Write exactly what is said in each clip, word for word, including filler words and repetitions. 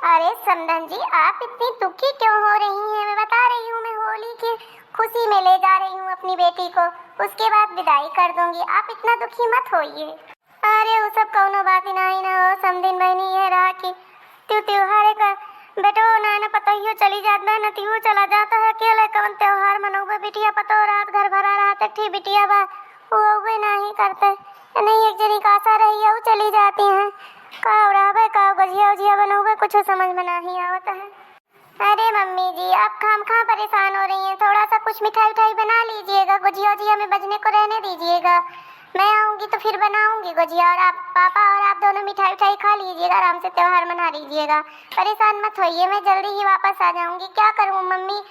अरे समधन जी, आप इतनी दुखी क्यों हो रही हैं? मैं बता रही हूँ, मैं होली की खुशी में ले जा रही हूँ अपनी बेटी को, उसके बाद विदाई कर दूंगी। आप इतना दुखी मत होइए। अरे, उ सब कउनो बात ही नाही ना हो समधिन बहिनी, ये रहा कि त्यू त्योहार का बेटो ना, ना पतोहियो चली जात बा, ना त्यू चला जात है, अकेले कवन त्योहार मनउबे? बिटिया पतो रात घर भरा रहत, एक ठी बिटिया बा, वो अउबे नाही करते। नहीं, एक जनी का आशा रही है, वो चली जाती हैं। का उड़ाबे, का गुझिया उझिया बनउबे, कुछ समझ में नाही आवत है। अरे मम्मी जी, आप खामखा परेशान हो रही हैं, थोड़ा सा कुछ मिठाई उठाई बना लीजिएगा, गुझिया उझिया में बजने को रहने दीजिएगा, मैं आऊँगी तो फिर बनाऊँगी गुझिया, और आप पापा और आप दोनों मिठाई उठाई खा लीजिएगा, आराम से त्योहार मना लीजिएगा, परेशान मत होइए, मैं जल्दी ही वापस आ जाऊँगी। क्या करूँ मम्मी,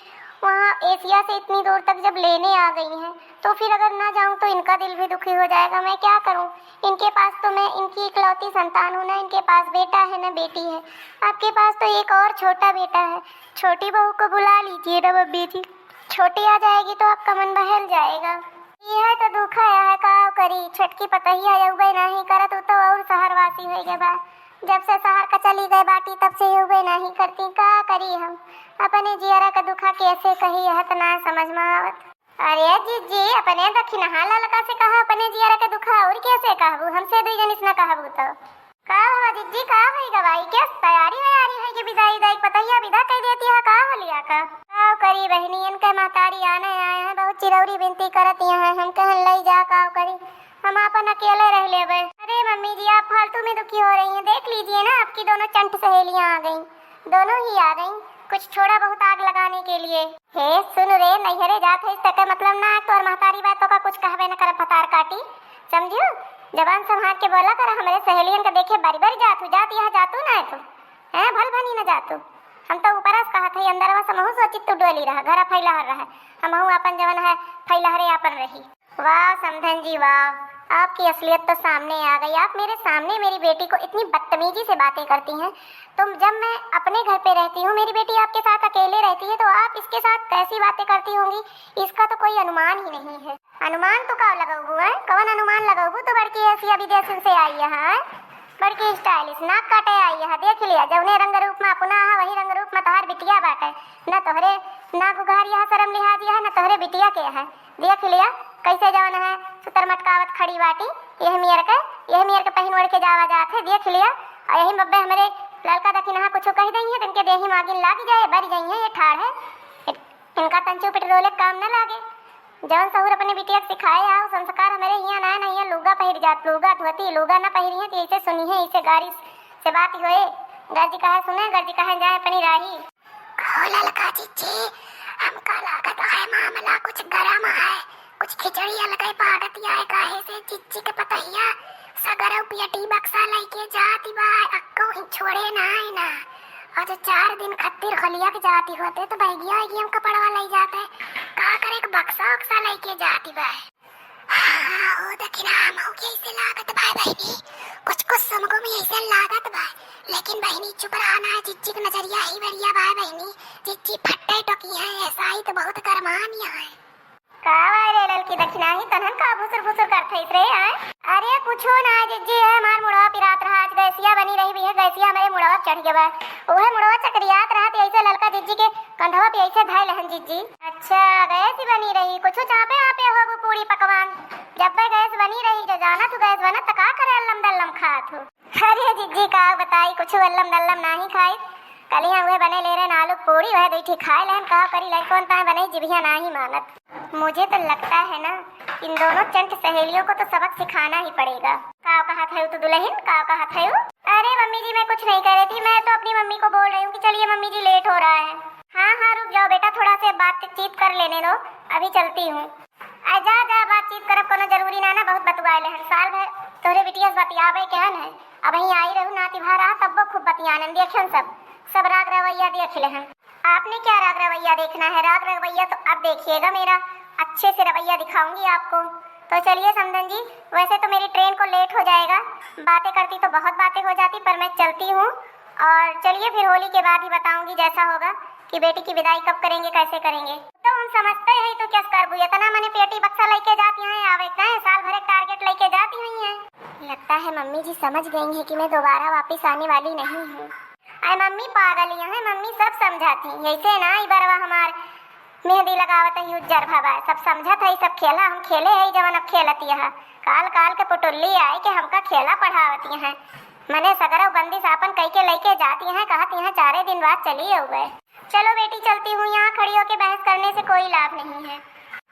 वहाँ एशिया से इतनी दूर तक जब लेने आ गई हैं तो फिर अगर ना जाऊँ तो इनका दिल भी दुखी हो जाएगा, मैं क्या करूँ? इनके पास तो मैं इनकी इकलौती संतान हूँ, ना इनके पास बेटा है ना बेटी है। आपके पास तो एक और छोटा बेटा है, छोटी बहू को बुला लीजिए ना मम्मी जी, छोटी आ जाएगी तो आपका मन बहल जाएगा। यह तो दुख है, यह का करी, छोटकी पतोहिया अउबे नाही करत, उ तो और शहरवासी होइ गए बा। जब से शहर का चली गए बाटी तब से अउबे नाही करती, का करी हम? अपने जियरा का दुखा कैसे कही, यह तो ना समझ में आवत। अरे जिज्जी, अपने दखिनहा ललका से कहा अपने जियरा के दुखा, और कैसे कहबू? हमसे दुई जनिस न कहबू तो। का भवा जिज्जी, का भई गवाई? क्या तैयारी वैयारी है कि विदाई दाई पतैया विदा कह देती है, का होलिया का? का करी बहिनी, इनके महतारी आने आए हैं, बहुत चिरौरी बिनती करती हैं, हम कहन लई जा, का करी, हम आपन अकेले रह लेबे। अरे मम्मी जी, आप फालतू में दुखी हो रही हैं, देख लीजिए ना, आपकी दोनों चंट सहेलियां आ गईं, दोनों ही आ गईं, कुछ थोड़ा बहुत आग लगाने के लिए। हे सुन रे, नैहरे जात हइस तके मतलब ना, तोर महतारी बा तोका कुछ कहबे न करब भतार काटी, समझियो? जबान संभार के बोला कर, हमरे सहेलियन के देखे बारी बारी जात हु, जात यहाँ जातू ना है तू, हैं भल भनी न जातू। हम तो ऊपरा से कहत हई, अंदरवा से महू सोचित तू डोली रहा, घरा फैलहर रहा, हमहू आपन जवन है फैलहरे आपन रही। वाह समधन जी वाह, आपकी असलियत तो सामने आ गई। आप मेरे सामने मेरी बेटी को इतनी बदतमीजी से बातें करती हैं, तो जब मैं अपने घर पे रहती हूँ, मेरी बेटी आपके साथ अकेले रहती है, तो आप इसके साथ कैसी बातें करती होंगी, इसका तो कोई अनुमान ही नहीं है। अनुमान तो का लगउबू है, कवन अनुमान लगउबू? तो बड़की ऐसी विदेशन से आई है, हैं? बड़की स्टाइलिश, नाक काटे आई है, देख लिया, जौने रंग रूप में अपना है, वही रंग रूप में तोहार बिटिया बाटे। न तोहरे नाक उघार यह शर्म लिहाज यह, न तोहरे बिटिया के है। देख लिया, कैसे जवन है, सुतर मटकावत खड़ी बाटी, यह मियर के, यह मियर के पहिन ओढ़ के जावा जात है, देख लिया। और यही बब्बे हमरे ललका दखिनहा कुछ कह दई है, तो इनके देही में आगिन लाग जाए, बर जाई है, ये ठाड़ है, इनका तंचू पिटरोले काम न लागे। जौन सहूर अपने बिटिया के सिखाए आओ, संस्कार हमरे हियां ना, ना हियां लूगा पहिर जात, लूगा धोती, लूगा ना पहिरी है, तो ऐसे सुनी है, ऐसे गारी से बात होए, गर्ज कहे सुने, गर्ज कहे जाए अपनी राही। कहो ललका जिज्जी, हमका लागत है मामला कुछ गरम है, कुछ खिचड़ी अलगे पागत आए, काहे से जिज्जी के पतहिया सगरो पेटी बक्सा लइके जाती बा, अक्को ही छोड़े ना है ना। और जो चार दिन खत्तिर खलिया के जाती होते तो बैगिया वैगिया में कपड़वा लई जाते, का करे के बक्सा उक्सा लइके जाती बा। हाँ, ओ दखिना मऊ के ऐसे लागत बा बहिनी, कुछ कुछ समगो में ऐसे लागत बा, लेकिन बहिनी चुप रहा ना, जिज्जी के नजरिया ही बढ़िया बा बहिनी, जिज्जी फट्टे टोकी है, ऐसा ही तो बहुत गरमान यहाँ है। का बा रे ललकी दखिना ही तनहन का भुसुर भुसुर करत हइस रे, आय? अरे कुछो ना जिज्जी, है हमार मुड़वा पिरात रहा, आज गैसिया बनी रही भी है, गैसिया हमरे मुड़वा चढ़ गवा, उहे मुड़वा चकरियात रहा, ते ऐसे ललका जिज्जी के कंधवा पे ऐसे धइल हन जिज्जी। अच्छा, गैस बनी रही, कुछ चापे आपे होबू पूरी पकवान। जब पे गैस बनी रही, जो जाना तू गैस बनत, त का करे अल्लम दल्लम खात हो? अरे जिज्जी, का बताई, कुछ अल्लम दल्लम नाही खाई। कल ही उहे बने ले रहे आलू पूरी, वह दुई ठी खाए लेहन, का करी, लड़कन ताए बने जिभिया नाही मानत। मुझे तो लगता है ना, इन दोनों चंट सहेलियों को तो सबक सिखाना ही पड़ेगा। का कहत है तू दुल्हन, का कहत है? अरे मम्मी जी, मैं कुछ नहीं कह रही थी, मैं तो अपनी मम्मी को बोल रही हूँ कि चलिए मम्मी जी, लेट हो रहा है। हाँ, हाँ, रुक जाओ बेटा, थोड़ा से बातचीत कर लेने दो, अभी चलती हूँ। आ जा, जा, बातचीत करब, कोनो जरूरी ना, ना, बहुत बतुआए लेहन। साल भर तोहरे बिटिया से बतियावे के हन है, अबहीं आई रहू नाती भा रहा, तब वो खूब बतियानन, देखियन सब, सब राग रवैया देख लेहन। आपने क्या राग रवैया देखना है, राग रवैया तो अब देखिएगा मेरा, अच्छे से रवैया दिखाऊंगी आपको। तो चलिए समधन जी, वैसे तो मेरी ट्रेन को लेट हो जाएगा, बातें करती तो बहुत बातें हो जाती, पर मैं चलती हूँ। और चलिए फिर होली के बाद ही बताऊंगी जैसा होगा कि बेटी की विदाई कब करेंगे, कैसे करेंगे। तो हम समझते हैं तो क्या करबू, इतना मने पेटी बक्सा लेके जाती हैं, आवे का है, साल भर एक टारगेट लेके जाती हुई हैं। लगता है मम्मी जी समझ गई हैं कि मैं दोबारा वापस आने वाली नहीं हूँ। अरे मम्मी पागल ही है, मम्मी सब समझाती, ऐसे ना ई बरवा हमार मेहंदी लगावत ही उज्जर भवा, सब समझत है, सब खेला हम खेले है जवन अब खेलत यह। काल काल के पुटुल्ली आए के हमका खेला पढ़ावत यह। मने सगरो बंदिश आपन कई के लइके जाती हैं, कहत यहाँ चारे दिन बाद चली अउबे। चलो बेटी, चलती हूँ, यहाँ खड़ी होके बहस करने से कोई लाभ नहीं है।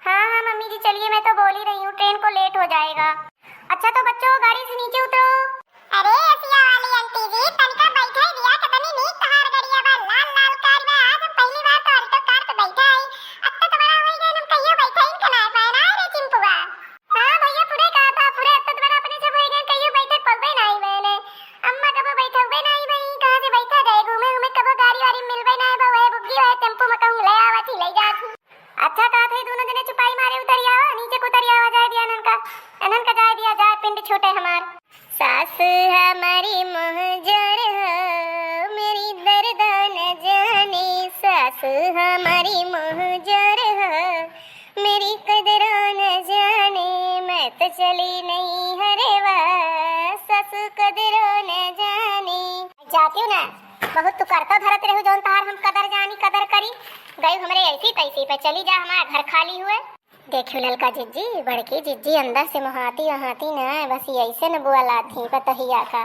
हाँ, हाँ मम्मी जी, चलिए, मैं तो बोल ही रही हूँ, ट्रेन को लेट हो जाएगा। अच्छा तो बच्चों, गाड़ी से नीचे उतरो। अरे एसिया वाली आंटी जी, तनिका बैठे दिया, कितनी नीक तहार गड़िया बा, लाल लाल कार बा। आज हम पहली बार तो अल्टो कार पे बैठा है। अब तो बड़ा होई गए, हम कहियो बैठे ही ना पाए ना रे चिंपुआ। हाँ भैया, पूरे कहा था, पूरे अब तो बड़ा अपने सब होई गए, कहियो बैठे पलबे नहीं मैंने। अम्मा कबो बैठबे नहीं भाई, कहाँ से बैठा जाए, घूमे घूमे कबो गाड़ी वाड़ी मिलबे नहीं बा, वह बुग्गी वह टेम्पो में कहूँ ले आवत ही, ले जात ही। अच्छा कहत है, दोनों जने चुपाई मारे उतरी आवा, नीचे को उतरी आवा, जाए दिया इनन का, इनन का जाए दिया, जाए पिंड छूटे हमार। सास हमारी मुँहजोर हो, मेरी दर्द न जाने, सास हमारी मुँहजोर हो, मेरी कदर न जाने, मैं तो चली नैहरवा, सास कदर न जाने। जाती हूँ ना, बहुत तू करता धरत रहू, जौन तहार हम कदर जानी, कदर करी। गई हमरे ऐसी तैसी पे, चली जा, हमारा घर खाली हुए। देखियो ललका जिज्जी, बड़की जिज्जी अंदर से मोहाती वहाती ना, बस ये ऐसे न बुआ लाती पतोहिया का।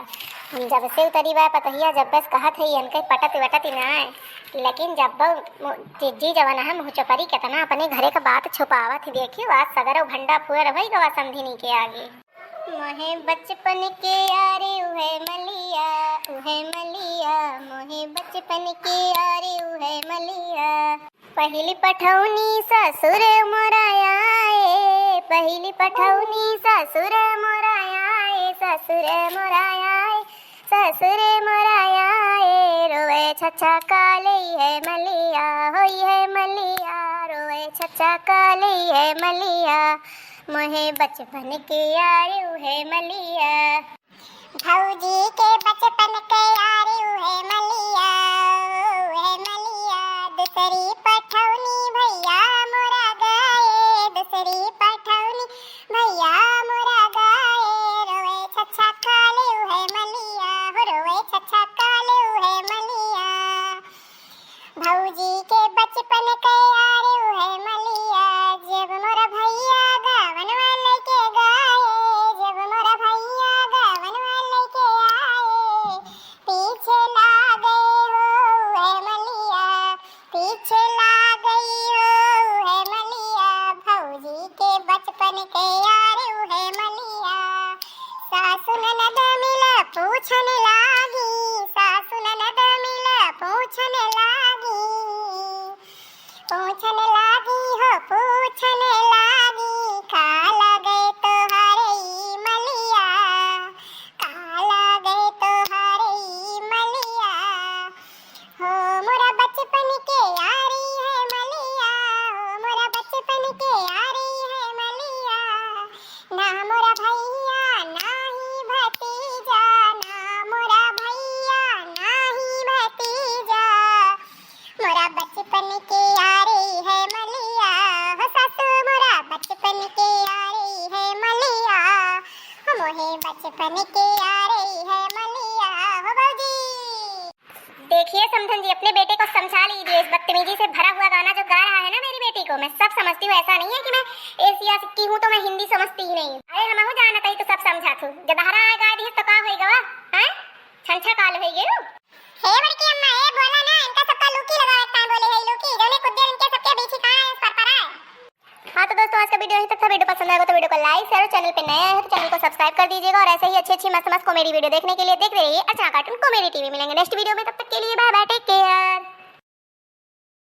हम जब से उतरी बा पतोहिया, जब बस कहत है इनके पटत वटत ना, लेकिन जब वो मु-, जिज्जी जवन है मुँह चोपरी, कितना अपने घरे का बात छुपावत ही। देखियो आज सगरो भंडा फुअर होई गवा समधिनी के आगे। मोहे बचपन के यारी उहे मलिया, उहे मलिया, मोहे बचपन के यारी उहे मलिया। पहिली पठौनी ससुर मोरा आए, पहिली पठौनी ससुर मोरा आए, ससुर मोरा आए, ससुर मोरा आए। रोवे छछा काले है मलिया, होई है मलिया, रोवे छछा काले है मलिया। मोहे बचपन के यारी उहे मलिया। भौजी के बचपन के यारी उहे मलिया, उहे मलिया। दूसरी पठौनी भैया मोरा गए, दूसरी पठौनी भैया मोरा गए। रोवे छछा काले उहे मलिया, हो रोवे छछा काले उहे मलिया। भौजी के बचपन के यार उहे मलिया, जब मोर भैया गवनवा लेके गए, जब मोर भैया गवनवा लेके आए, पीछे लागे हो उहे मलिया, पीछे लागे हो उहे मलिया, भौजी के बचपन के यार उहे मलिया। सासु ननद मिला पूछन लागी, सासु ननद मिला पूछन लागी, पूछन लागी हो पूछन लागी, का लगे तोहरे ई मलिया, का लगे तोहरे ई मलिया। हो मोरा बचपन के यारी है मलिया, हो मोरा बचपन के यारी है मलिया। ना मोरा भैया ना ही भतीजा, ना मोरा भैया ना ही भतीजा। मोरा बचपन के यारी है मलिया, हो सासू मोरा बचपन के यारी है मलिया। हो मोहे बचपन के यारी है मलिया, हो भौजी। देखिए समधन जी, अपने बेटे को समझा लीजिए, इस बदतमीजी से भरा हुआ गाना जो गा रहा है ना मेरी बेटी को, मैं सब समझती हूँ। ऐसा नहीं है कि मैं एशिया की हूँ तो मैं हिंदी समझती ही नहीं। अरे हमहू जानत हई तो सब समझत हूँ। जदहरा आए गा दिए तो का होई गवा, हैं? छंछा काल होई गयो। हे बड़की अम्मा, हे भोला ना, इनका सबका लुकी लगावे काहे बोले है लुकी, जौने कुद्दे इनके सबके बीच ही कहाँ है पर पर आए। हाँ तो दोस्तों, आज का वीडियो यहीं तक था। वीडियो पसंद आएगा तो वीडियो को like, share और चैनल पे नए आए हो तो चैनल को सब्सक्राइब कर दीजिएगा और ऐसे ही अच्छी अच्छी मस्त मस्त कॉमेडी वीडियो देखने के लिए देखते रहिए अर्चना कार्टून कॉमेडी टीवी। मिलेंगे नेक्स्ट वीडियो में, तब तक के लिए bye bye, take care।